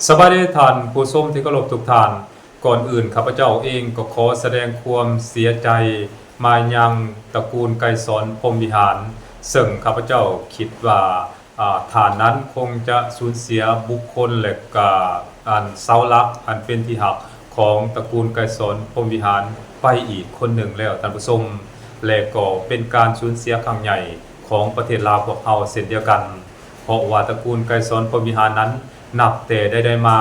ສະບາຍດີທ່ານຜູ້ຊົມທີ່ເຄົາລົບທຸກທ່ານ. ກ່ອນອື່ນ ຂ້າພະເຈົ້າເອງກໍຂໍສະແດງຄວາມເສຍໃຈມາຍັງຕະກູນໄກສອນ ພົມວິຫານ, ເຊິ່ງຂ້າພະເຈົ້າຄິດວ່າ ອາ ທ່ານນັ້ນຄົງຈະສູນເສຍບຸກຄົນ ແລະ ກະ ອັນເສົາຫຼັກອັນເປັນທີ່ຮັກຂອງຕະກູນໄກສອນ ພົມວິຫານໄປອີກຄົນໜຶ່ງແລ້ວທ່ານຜູ້ຊົມ, ແລະ ກໍເປັນການສູນເສຍຄັ້ງໃຫຍ່ຂອງປະເທດລາວພວກເຮົາເຊັ່ນດຽວກັນ. ເພາະວ່າຕະກູນໄກສອນ ພົມວິຫານນັ້ນ ນັບແຕ່ໃດໆມາ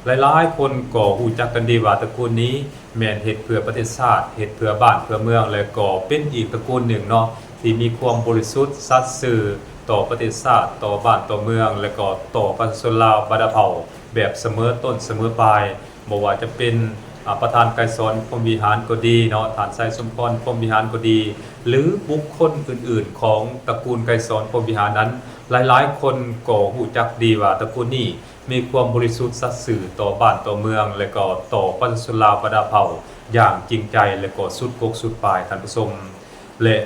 ຫຼາຍໆຄົນກໍຮູ້ຈັກກັນດີວ່າຕະກູນນີ້ແມ່ນເຮັດເພື່ອປະເທດຊາດ, ເຮັດເພື່ອບ້ານເພື່ອເມືອງ ແລະ ກໍເປັນອີກຕະກູນໜຶ່ງເນາະ ທີ່ມີຄວາມບໍລິສຸດສັດຊື່ຕໍ່ປະເທດຊາດ, ຕໍ່ບ້ານຕໍ່ເມືອງ ແລະ ກໍຕໍ່ປະຊາຊົນລາວບັນດາເຜົ່າແບບສະເໝີຕົ້ນສະເໝີປາຍ. ບໍ່ວ່າຈະເປັນ ອາ ປະທານໄກສອນ ພົມວິຫານກໍດີເນາະ, ທ່ານໄຊສົມພອນ ພົມວິຫານກໍດີ ຫຼື ບຸກຄົນອື່ນໆຂອງຕະກູນໄກສອນ ພົມວິຫານນັ້ນ ຫຼາຍໆຄົນກໍຮູ້ຈັກດີວ່າຕະກູນນີ້ມີຄວາມບໍລິສຸດສັດຊື່ຕໍ່ບ້ານຕໍ່ເມືອງ ແລະ ກໍຕໍ່ປະຊາຊົນລາວບັນດາເຜົ່າຢ່າງຈິງໃຈ ແລະ ກໍສຸດກົກສຸດປາຍທ່ານຜູ້ຊົມ. ແລະ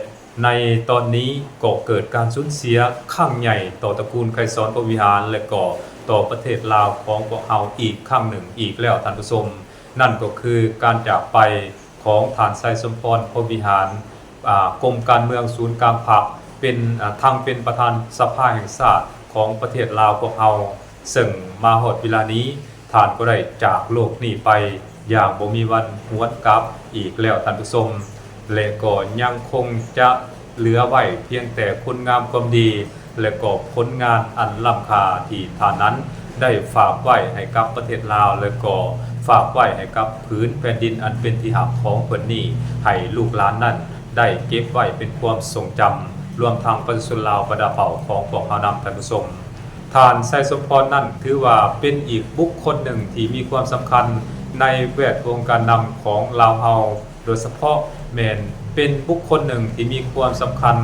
ໃນຕອນນີ້ກໍເກີດການສູນເສຍຄັ້ງໃຫຍ່ຕໍ່ຕະກູນໄກສອນ ພົມວິຫານ ແລະ ກໍຕໍ່ປະເທດລາວຂອງພວກເຮົາອີກຄັ້ງໜຶ່ງອີກແລ້ວທ່ານຜູ້ຊົມ, ນັ້ນກໍຄືການຈາກໄປຂອງທ່ານໄຊສົມພອນ ພົມວິຫານ ອາ ກົມການເມືອງສູນກາງພັກ ເປັນ ອາ ທັງເປັນປະທານສະພາແຫ່ງຊາດຂອງປະເທດລາວພວກເຮົາ, ເຊິ່ງມາຮອດເວລານີ້ ທ່ານກໍໄດ້ຈາກໂລກນີ້ໄປຢ່າງບໍ່ມີວັນຫວນກັບອີກແລ້ວທ່ານຜູ້ຊົມ, ແລະ ກໍຍັງຄົງຈະເຫຼືອໄວ້ພຽງແຕ່ຄຸນງາມຄວາມດີ ແລະ ກໍຜົນງານອັນລ້ຳຄ່າທີ່ທ່ານນັ້ນໄດ້ຝາກໄວ້ໃຫ້ກັບປະເທດລາວ ແລະ ກໍຝາກໄວ້ໃຫ້ກັບຜືນແຜ່ນດິນອັນເປັນທີ່ຮັກຂອງເພິ່ນນີ້ ໃຫ້ລູກຫຼານນັ້ນໄດ້ເກັບໄວ້ເປັນຄວາມຊົງຈຳ ລວມທັງປະຊາຊົນລາວບັນດາເຜົ່າຂອງພວກເຮົານຳທ່ານຜູ້ຊົມ. ທ່ານໄຊສົມພອນນັ້ນຖືວ່າເປັນອີກບຸກຄົນໜຶ່ງທີ່ມີຄວາມສຳຄັນໃນແວດວົງການນຳຂອງລາວເຮົາ, ໂດຍສະເພາະແມ່ນເປັນບຸກຄົນໜຶ່ງທີ່ມີຄວາມສຳຄັນ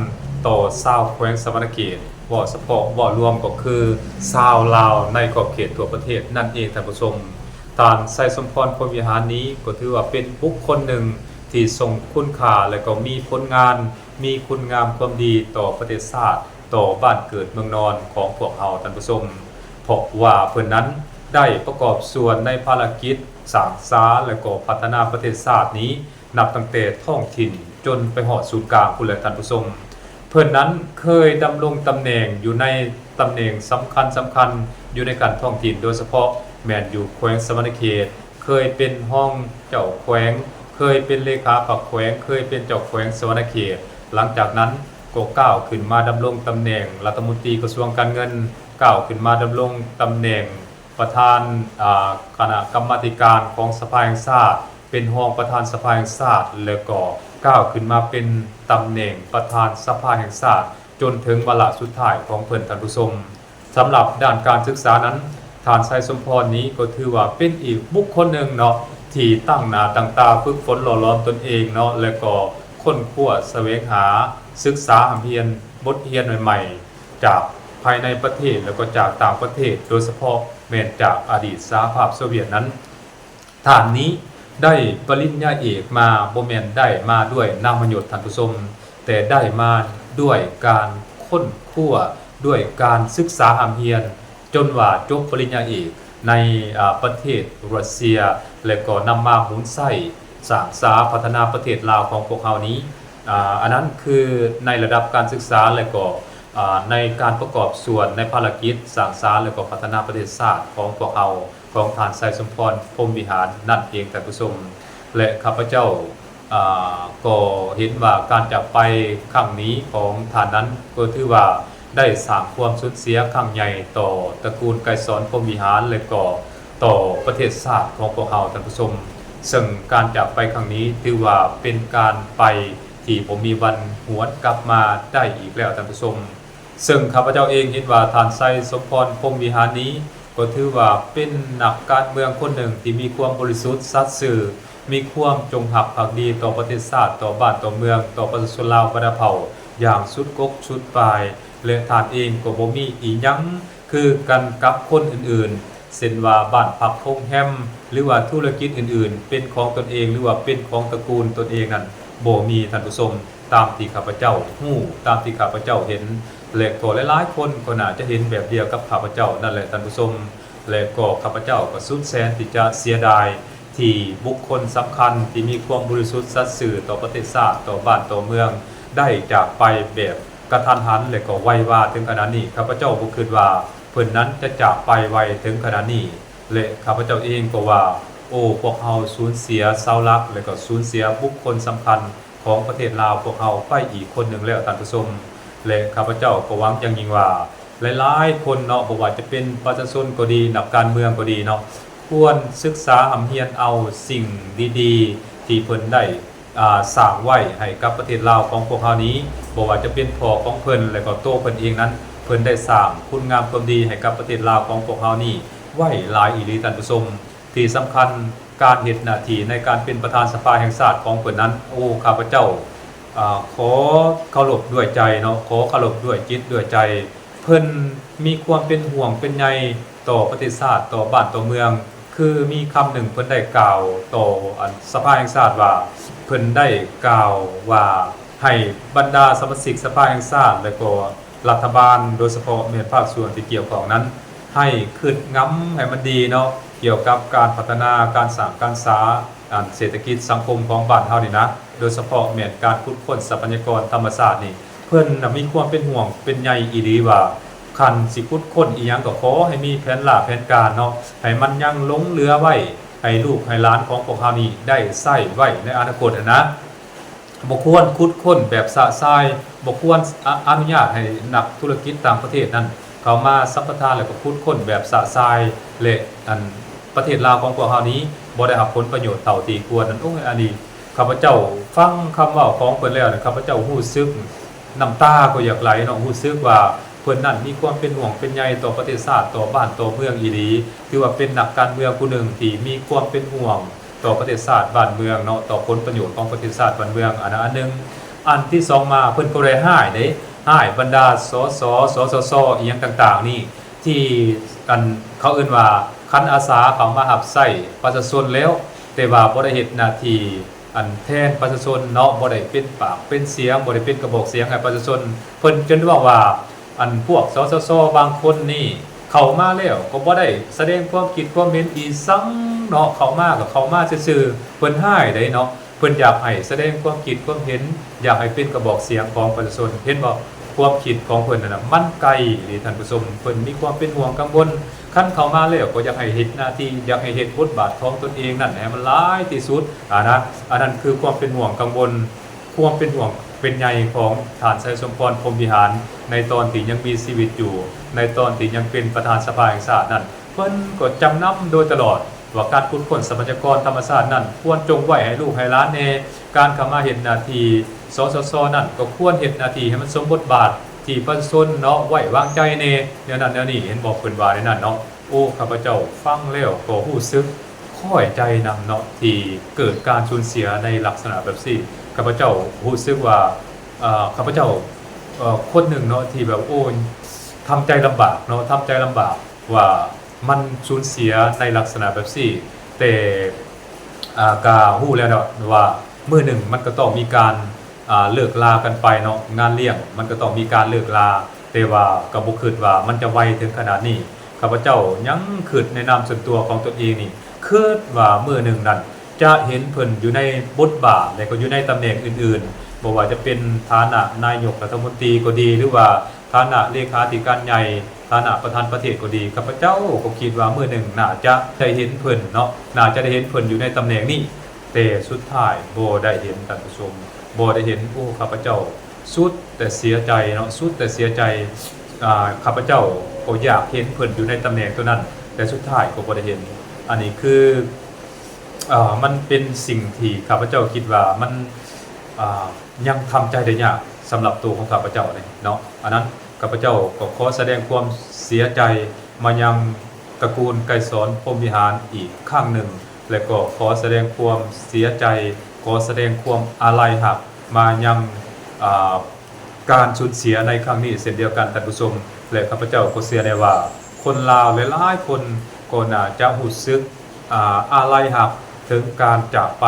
ຕໍ່ຊາວແຂວງສະຫວັນນະເຂດ, ເວົ້າສະເພາະເວົ້າລວມກໍຄືຊາວລາວໃນຂອບເຂດທົ່ວປະເທດນັ້ນເອງທ່ານຜູ້ຊົມ. ທ່ານໄຊສົມພອນ ພົມວິຫານນີ້ກໍຖືວ່າເປັນບຸກຄົນໜຶ່ງທີ່ຊົງຄຸນຄ່າ ແລະ ກໍມີຜົນງານ ມີຄຸນງາມຄວາມດີຕໍ່ປະເທດຊາດ, ຕໍ່ບ້ານເກີດເມືອງນອນຂອງພວກເຮົາທ່ານຜູ້ຊົມ, ເພາະວ່າເພິ່ນນັ້ນໄດ້ປະກອບສ່ວນໃນພາລະກິດສ້າງສາ ແລະ ກໍພັດທະນາປະເທດຊາດນີ້ ນັບຕັ້ງແຕ່ທ້ອງຖິ່ນຈົນໄປຮອດສູນກາງພຸ້ນແຫຼະທ່ານຜູ້ຊົມ. ເພິ່ນນັ້ນເຄີຍດຳລົງຕຳແໜ່ງຢູ່ໃນຕຳແໜ່ງສຳຄັນໆ ຢູ່ໃນຂັ້ນທ້ອງຖິ່ນ, ໂດຍສະເພາະແມ່ນຢູ່ແຂວງສະຫວັນນະເຂດ, ເຄີຍເປັນຮອງເຈົ້າແຂວງ, ເຄີຍເປັນເລຂາພັກແຂວງ, ເຄີຍເປັນເຈົ້າແຂວງສະຫວັນນະເຂດ. ຫຼັງຈາກນັ້ນກໍກ້າວຂຶ້ນມາດຳລົງຕຳແໜ່ງລັດຖະມົນຕີກະຊວງການເງິນ, ກ້າວຂຶ້ນມາດຳລົງຕຳແໜ່ງປະທານ ອາ ຄະນະກຳມາທິການຂອງສະພາແຫ່ງຊາດ, ເປັນຮອງປະທານສະພາແຫ່ງຊາດ ແລ້ວກໍກ້າວຂຶ້ນມາເປັນຕຳແໜ່ງປະທານສະພາແຫ່ງຊາດ ຈົນເຖິງວາລະສຸດທ້າຍຂອງເພິ່ນທ່ານຜູ້ຊົມ. ສຳລັບດ້ານການສຶກສານັ້ນ, ທ່ານໄຊສົມພອນນີ້ກໍຖືວ່າເປັນອີກບຸກຄົນໜຶ່ງເນາະ ທີ່ຕັ້ງໜ້າຕັ້ງຕາຝຶກຝົນຫຼໍ່ຫຼອມຕົນເອງເນາະ ແລະ ກໍຄົ້ນຄວ້າສະແຫວງຫາ, ສຶກສາຮ່ຳຮຽນບົດຮຽນໃໝ່ໆ ຈາກພາຍໃນປະເທດ ແລະ ກໍຈາກຕ່າງປະເທດ, ໂດຍສະເພາະແມ່ນຈາກອະດີດສະຫະພາບໂຊວຽດນັ້ນ. ທ່ານນີ້ໄດ້ປະລິນຍາເອກມາ, ບໍ່ແມ່ນໄດ້ມາດ້ວຍນາມມະຍົດທ່ານຜູ້ຊົມ, ແຕ່ໄດ້ມາດ້ວຍການຄົ້ນຄວ້າ, ດ້ວຍການສຶກສາຮ່ຳຮຽນ, ຈົນວ່າຈົບປະລິນຍາເອກໃນ ອາ ປະເທດຣັດເຊຍ ແລະ ກໍນຳມາໝູນໃຊ້ສ້າງສາພັດທະນາປະເທດລາວຂອງພວກເຮົານີ້. ອາ ອັນນັ້ນຄືໃນລະດັບການສຶກສາ ແລະ ກໍ ອາ ໃນການປະກອບສ່ວນໃນພາລະກິດສ້າງສາ ແລະ ກໍພັດທະນາປະເທດຊາດຂອງພວກເຮົາ. ຂອງທ່ານໄຊສົມພອນ ພົມວິຫານນັ້ນເອງທ່ານຜູ້ຊົມ ແລະ ຂ້າພະເຈົ້າ ອາ ກໍເຫັນວ່າການຈາກໄປຄັ້ງນີ້ຂອງທ່ານນັ້ນ ກໍຖືວ່າໄດ້ສ້າງຄວາມສູນເສຍຄັ້ງໃຫຍ່ຕໍ່ຕະກູນໄກສອນ ພົມວິຫານ ແລະ ກໍຕໍ່ປະເທດຊາດຂອງພວກເຮົາທ່ານຜູ້ຊົມ, ເຊິ່ງການຈາກໄປຄັ້ງນີ້ຖືວ່າເປັນການໄປທີ່ບໍ່ມີວັນຫວນກັບມາໄດ້ອີກແລ້ວທ່ານຜູ້ຊົມ. ເຊິ່ງຂ້າພະເຈົ້າເອງເຫັນວ່າທ່ານໄຊສົມພອນ ພົມວິຫານນີ້ ກໍຖືວ່າເປັນນັກການເມືອງຄົນໜຶ່ງທີ່ມີຄວາມບໍລິສຸດສັດຊື່, ມີຄວາມຈົງຮັກພັກດີຕໍ່ປະເທດຊາດ, ຕໍ່ບ້ານຕໍ່ເມືອງ, ຕໍ່ປະຊາຊົນລາວບັນດາເຜົ່າຢ່າງສຸດກົກສຸດປາຍ ແລະ ທ່ານເອງກໍບໍ່ມີອີ່ຫຍັງຄືກັນກັບຄົນອື່ນໆ ເຊັ່ນວ່າບ້ານພັກໂຮງແຮມ ຫຼືວ່າທຸລະກິດອື່ນໆ ເປັນຂອງຕົນເອງ ຫຼືວ່າເປັນຂອງຕະກູນຕົນເອງນັ້ນ ບໍ່ມີທ່ານຜູ້ຊົມ. ຕາມທີ່ຂ້າພະເຈົ້າຮູ້, ຕາມທີ່ຂ້າພະເຈົ້າເຫັນ ແລະ ກໍຫຼາຍໆຄົນກໍໜ້າຈະເຫັນແບບດຽວກັບຂ້າພະເຈົ້ານັ້ນແຫຼະທ່ານຜູ້ຊົມ. ແລະກໍຂ້າພະເຈົ້າກໍສຸດແສນທີ່ຈະເສຍດາຍ ທີ່ບຸກຄົນສຳຄັນທີ່ມີຄວາມບໍລິສຸດສັດຊື່ຕໍ່ປະເທດຊາດ, ຕໍ່ບ້ານ, ຕໍ່ເມືອງ ໄດ້ຈາກໄປແບບກະທັນຫັນ ແລະກໍໄວວາເຖິງຂະໜາດນີ້. ຂ້າພະເຈົ້າບໍ່ຄິດວ່າເພິ່ນນັ້ນຈະຈາກໄປໄວເຖິງຂະໜາດນີ້ ແລະຂ້າພະເຈົ້າເອງກໍວ່າ ໂອ້ ພວກເຮົາສູນເສຍເສົາຫຼັກ ແລະກໍສູນເສຍບຸກຄົນສຳຄັນ ຂອງປະເທດລາວພວກເຮົາໄປອີກຄົນໜຶ່ງແລ້ວທ່ານຜູ້ຊົມ ແລະຂ້າພະເຈົ້າກໍຫວັງຢ່າງຍິ່ງວ່າ ຫຼາຍໆຄົນເນາະ ບໍ່ວ່າຈະເປັນປະຊາຊົນກໍດີ ນັກການເມືອງກໍດີເນາະ ຄວນສຶກສາຮ່ຳຮຽນເອົາສິ່ງດີໆ ທີ່ເພິ່ນໄດ້ ອາ ສ້າງໄວ້ໃຫ້ກັບປະເທດລາວຂອງພວກເຮົານີ້ ບໍ່ວ່າຈະເປັນພໍ່ຂອງເພິ່ນ ແລະກໍໂຕເພິ່ນເອງນັ້ນ ເພິ່ນໄດ້ສ້າງຄຸນງາມຄວາມດີໃຫ້ກັບປະເທດລາວຂອງພວກເຮົານີ້ໄວ້ຫຼາຍອີ່ຫຼີທ່ານຜູ້ຊົມ. ທີ່ສຳຄັນ ການເຮັດໜ້າທີ່ໃນການເປັນປະທານສະພາແຫ່ງຊາດຂອງເພິ່ນນັ້ນ ໂອ້ ຂ້າພະເຈົ້າ ອາ ຂໍເຄົາລົບດ້ວຍໃຈເນາະ ຂໍເຄົາລົບດ້ວຍຈິດດ້ວຍໃຈ. ເພິ່ນມີຄວາມເປັນຫ່ວງເປັນໃຍຕໍ່ປະເທດຊາດ ຕໍ່ບ້ານຕໍ່ເມືອງ ຄືມີຄຳໜຶ່ງເພິ່ນໄດ້ກ່າວຕໍ່ ອັນ ສະພາແຫ່ງຊາດວ່າ ເພິ່ນໄດ້ກ່າວວ່າ ໃຫ້ບັນດາສະມາຊິກສະພາແຫ່ງຊາດ ແລະກໍ ລັດຖະບານ ໂດຍສະເພາະແມ່ນພາກສ່ວນທີ່ກ່ຽວຂ້ອງນັ້ນ ໃຫ້ຄິດງຳໃຫ້ມັນດີເນາະ ກ່ຽວກັບການພັດທະນາ ການສ້າງການສາ ອັນ ເສດຖະກິດສັງຄົມຂອງບ້ານເຮົານີ້ນະ ໂດຍສະເພາະແມ່ນການຂຸດຄົ້ນຊັບພະຍາກອນທຳມະຊາດນີ້ ເພິ່ນນະມີຄວາມເປັນຫ່ວງເປັນໃຍອີ່ຫຼີວ່າ ຄັນຊິຂຸດຄົ້ນອີ່ຫຍັງກໍຂໍໃຫ້ມີແຜນລາແຜນການເນາະ ໃຫ້ມັນຍັງຫຼົງເຫຼືອໄວ້ ໃຫ້ລູກໃຫ້ຫຼານຂອງພວກເຮົານີ້ໄດ້ໃຊ້ໄວ້ໃນອະນາຄົດຫັ້ນນະ. ບໍ່ຄວນຂຸດຄົ້ນແບບຊະຊາຍ, ບໍ່ຄວນອະ ອະນຸຍາດໃຫ້ນັກທຸລະກິດຕ່າງປະເທດນັ້ນເຂົ້າມາສຳປະທານ ແລ້ວກໍຂຸດຄົ້ນແບບຊະຊາຍ ແລະ ອັນ ປະເທດລາວຂອງພວກເຮົານີ້ບໍ່ໄດ້ຮັບຜົນປະໂຫຍດເທົ່າທີ່ຄວນນັ້ນ. ໂອ້ຍ ອັນນີ້ ຂ້າພະເຈົ້າຟັງຄຳເວົ້າຂອງເພິ່ນແລ້ວ ຂ້າພະເຈົ້າຮູ້ສຶກ ນ້ຳຕາກໍຢາກໄຫຼເນາະ, ຮູ້ສຶກວ່າເພິ່ນນັ້ນມີຄວາມເປັນຫ່ວງເປັນໃຍຕໍ່ປະເທດຊາດ, ຕໍ່ບ້ານຕໍ່ເມືອງອີ່ຫຼີ. ຖືວ່າເປັນນັກການເມືອງຜູ້ໜຶ່ງທີ່ມີຄວາມເປັນຫ່ວງ ຕໍ່ປະເທດຊາດບ້ານເມືອງເນາະ, ຕໍ່ຜົນປະໂຫຍດຂອງປະເທດຊາດບ້ານເມືອງ ອັນນັ້ນອັນໜຶ່ງ. ອັນທີສອງມາ ເພິ່ນກໍບໍ່ໄດ້ຮ້າຍເດ້, ຮ້າຍບັນດາ ສສ ສສຊ ອີ່ຫຍັງຕ່າງໆນີ້ ທີ່ ອັນ ເຂົາເອີ້ນວ່າ ຂັນອາສາເຂົ້າມາຮັບໃຊ້ປະຊາຊົນແລ້ວ ແຕ່ວ່າບໍ່ໄດ້ເຮັດໜ້າທີ່ ອັນ ແທນປະຊາຊົນເນາະ, ບໍ່ໄດ້ເປັນປາກເປັນສຽງ, ບໍ່ໄດ້ເປັນກະບອກສຽງໃຫ້ປະຊາຊົນ. ເພິ່ນຈົນເວົ້າວ່າ ອັນ ພວກ ສສຊ ບາງຄົນນີ້ເຂົ້າມາແລ້ວກໍບໍ່ໄດ້ສະແດງຄວາມຄິດຄວາມເຫັນອີ່ສັງເນາະ, ເຂົ້າມາກໍເຂົ້າມາຊື່ໆ. ເພິ່ນຮ້າຍໃດເນາະ, ເພິ່ນຢາກໃຫ້ສະແດງຄວາມຄິດຄວາມເຫັນ, ຢາກໃຫ້ເປັນກະບອກສຽງຂອງປະຊາຊົນ. ເຫັນບໍ່? ຄວາມຄິດຂອງເພິ່ນນັ້ນນະ ມັນໄກເດທ່ານຜູ້ຊົມ. ເພິ່ນມີຄວາມເປັນຫ່ວງກັງວົນ, ຄັນເຂົ້າມາແລ້ວກໍຢາກໃຫ້ເຮັດໜ້າທີ່, ຢາກໃຫ້ເຮັດບົດບາດຂອງຕົນເອງນັ້ນໃຫ້ມັນຫຼາຍທີ່ສຸດ ອານະ. ອັນນັ້ນຄືຄວາມເປັນຫ່ວງກັງວົນ ຄວາມເປັນຫ່ວງເປັນໃຍຂອງທ່ານ ໄຊສົມພອນ ພົມວິຫານ ໃນຕອນທີ່ຍັງມີຊີວິດຢູ່, ໃນຕອນທີ່ຍັງເປັນປະທານສະພາແຫ່ງຊາດນັ້ນ, ເພິ່ນກໍຈຳນຳໂດຍຕະຫຼອດວ່າການຂຸດຄົ້ນຊັບພະຍາກອນທຳມະຊາດນັ້ນ ຄວນຈົ່ງໄວ້ໃຫ້ລູກໃຫ້ຫຼານແດ່, ການເຂົ້າມາເຮັດໜ້າທີ່ ສສຊ ນັ້ນ ກໍຄວນເຮັດໜ້າທີ່ໃຫ້ມັນສົມບົດບາດທີ່ປະຊາຊົນເນາະ ໄວ້ວາງໃຈແດ່, ແນວນັ້ນແນວນີ້. ເຫັນບໍ່? ເພິ່ນວ່າແນວນັ້ນເນາະ. ໂອ້ ຂ້າພະເຈົ້າຟັງແລ້ວກໍຮູ້ສຶກຄ່ອຍໃຈນຳເນາະ ທີ່ເກີດການສູນເສຍໃນລັກສະນະແບບຊີ້. ຂ້າພະເຈົ້າຮູ້ສຶກວ່າ ເອີ ຂ້າພະເຈົ້າ ເອີ ຄົນໜຶ່ງເນາະ ທີ່ແບບ ໂອ້ ທຳໃຈລຳບາກເນາະ, ທຳໃຈລຳບາກວ່າມັນສູນເສຍໃນລັກສະນະແບບຊີ້. ແຕ່ ອາ ກະຮູ້ແລ້ວເນາະວ່າມື້ໜຶ່ງມັນກໍຕ້ອງມີການ ອາ ເລີກລາກັນໄປເນາະ, ງານລ້ຽງມັນກໍຕ້ອງມີການເລີກລາ, ແຕ່ວ່າກໍບໍ່ຄິດວ່າມັນຈະໄວເຖິງຂະໜາດນີ້. ຂ້າພະເຈົ້າຍັງຄິດໃນນາມສ່ວນຕົວຂອງຕົນເອງນີ້, ຄິດວ່າມື້ໜຶ່ງນັ້ນຈະເຫັນເພິ່ນຢູ່ໃນບົດບາດ ແລະ ກໍຢູ່ໃນຕຳແໜ່ງອື່ນໆ, ບໍ່ວ່າຈະເປັນຖານະນາຍົກລັດຖະມົນຕີກໍດີ ຫຼືວ່າ ຖານະເລຂາທິການໃຫຍ່, ຖານະປະທານປະເທດກໍດີ, ຂ້າພະເຈົ້າກໍຄິດວ່າມື້ໜຶ່ງໜ້າຈະໄດ້ເຫັນເພິ່ນເນາະ, ໜ້າຈະໄດ້ເຫັນເພິ່ນຢູ່ໃນຕຳແໜ່ງນີ້, ແຕ່ສຸດທ້າຍບໍ່ໄດ້ເຫັນ, ທ່ານຜູ້ຊົມ, ບໍ່ໄດ້ເຫັນ. ໂອ້ ຂ້າພະເຈົ້າສຸດແຕ່ເສຍໃຈເນາະ, ສຸດແຕ່ເສຍໃຈ. ອາ ຂ້າພະເຈົ້າກໍຢາກເຫັນເພິ່ນຢູ່ໃນຕຳແໜ່ງໂຕນັ້ນ, ແຕ່ສຸດທ້າຍກໍບໍ່ໄດ້ເຫັນ. ອັນນີ້ຄື ອາ ມັນເປັນສິ່ງທີ່ຂ້າພະເຈົ້າຄິດວ່າມັນ ອາ ຍັງທຳໃຈໄດ້ຍາກສຳລັບໂຕຂອງຂ້າພະເຈົ້ານີ້ເນາະ. ອັນນັ້ນ ຂ້າພະເຈົ້າກໍຂໍສະແດງຄວາມເສຍໃຈມາຍັງຕະກູນໄກສອນ ພົມວິຫານ ອີກຄັ້ງໜຶ່ງ ແລະ ກໍຂໍສະແດງຄວາມເສຍໃຈ, ຂໍສະແດງຄວາມອາໄລຮັກມາຍັງ ອາ ການສູນເສຍໃນຄັ້ງນີ້ເຊັ່ນດຽວກັນ, ທ່ານຜູ້ຊົມ. ແລະ ຂ້າພະເຈົ້າກໍເຊື່ອແນ່ວ່າ ຄົນລາວຫຼາຍໆຄົນກໍໜ້າຈະຮູ້ສຶກ ອາ ອາໄລຮັກເຖິງການຈາກໄປ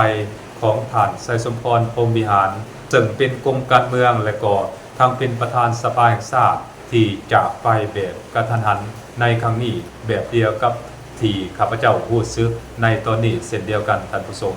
ຂອງທ່ານ ໄຊສົມພອນ ພົມວິຫານ, ເຊິ່ງເປັນກົມການເມືອງ ແລະ ກໍທັງເປັນປະທານສະພາແຫ່ງຊາດ ທີ່ຈາກໄປແບບກະທັນຫັນໃນຄັ້ງນີ້, ແບບດຽວກັບ ທີ່ຂ້າພະເຈົ້າຮູ້ສຶກໃນຕອນນີ້ເຊັ່ນດຽວກັນ ທ່ານຜູ້ຊົມ.